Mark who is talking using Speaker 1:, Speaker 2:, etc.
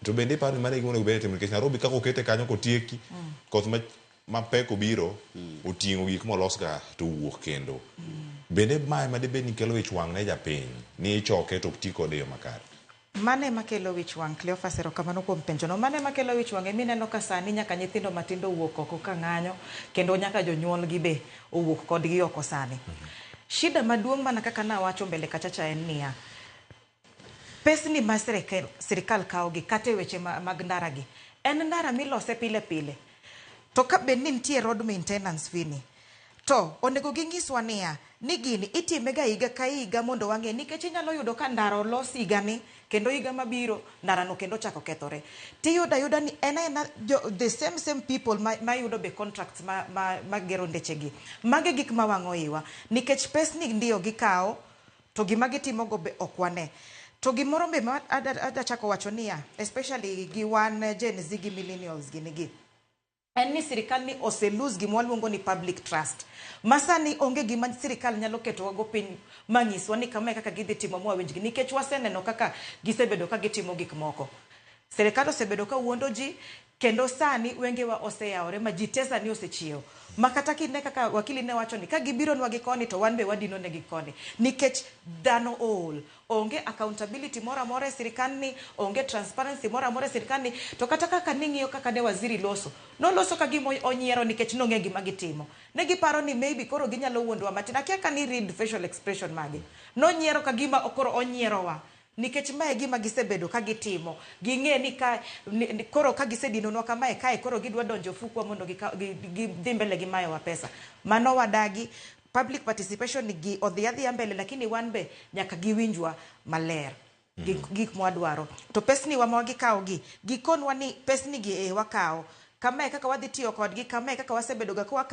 Speaker 1: To bende iparo ni mano e gima onego bed ni itimo nikech Nairobi kaka okete kanyo kotieki koth ma mapek obiro oting'o gik molos ka to owuok kendo. Bende mae ma dibed ni kelo ich wang' ne japiny ni ichoke to ok ti kode e yo makare?
Speaker 2: Mano ema kelo wich wang'. Cleophas, erokamano kuom penjono. Mano ema kelo wich wang' emineno ka sani nyaka nyithindo matindo owuok oko ka ng'anyo kendo nyaka jonyuolgi be owuok kodgi oko sani. Shida maduong' mana kaka nawacho mbele kachacha en niya, pesni ma sirikal kawogi kata e weche mag ndara gi, en ndara milose pile pile. To ka bed ni nitie road maintenance fee ni, to onego ginyiswa niya, ni gini itime ga higa ka higa mondo wang'e nikech inyalo yudo ka ndara olos higani kendo higa mabiro ndara no kendo ochako kethore. Tiyudo ayuda ni en aena the same same people ma yudo be contracts ma gero ndeche gi. Magi gik ma wang'o iwa nikech pesni ndio gikawo to gima gitimogo be ok wane. To gimoro be ma ada chako wacho niya, especially gi wan Gen Z gi millennials gini gi, en ni sirikal ni ose lose gima waluongo ni public trust. Ma sani onge gima sirikal nyalo ketowago piny manyiswa ni kamae kaka gidhi timo mwawinjgi nikech waseneno kaka gisebedo ka gitimo gik moko. Sirikal osebedo ka wuondo ji kendo sani wengewa oseyawore ma ji te sani osechiewo. Ma kata kine kaka wakili ne wacho ni ka gibironwa gi koni to wan be wadino negi koni. Nikech dhano ool. Onge accountability moro amora e sirikal ni, onge transparency moro amora e sirikal ni. To kata kaka ning'iyo kaka ne waziri loso, noloso ka gima onyiero nikech nong'e gima gitimo. Ne giparo ni maybe koro ginyalo wuondowa matin. Akia ka ni read facial expression mage. Nonyiero ka gima koro onyierowa. Nikech mae e gima gisebedo ka gitimo. Ging'e ni ka ni, koro ka gisedinonwa kamae kae koro gidwa donjo ofukwa mondo gidhi mbele gi mayowa pesa. Mano wadagi. Public participation gi odhi adhiya mbele lakini wan be nyaka giwinjwa maler. Gik mwadwaro. To pesni wa ma gikawo gi, gikonwa ni pesni gi e wakawo. Kamae kaka wadhi tiyo kodgi, kamae kaka wasebedo ga ka wakawo.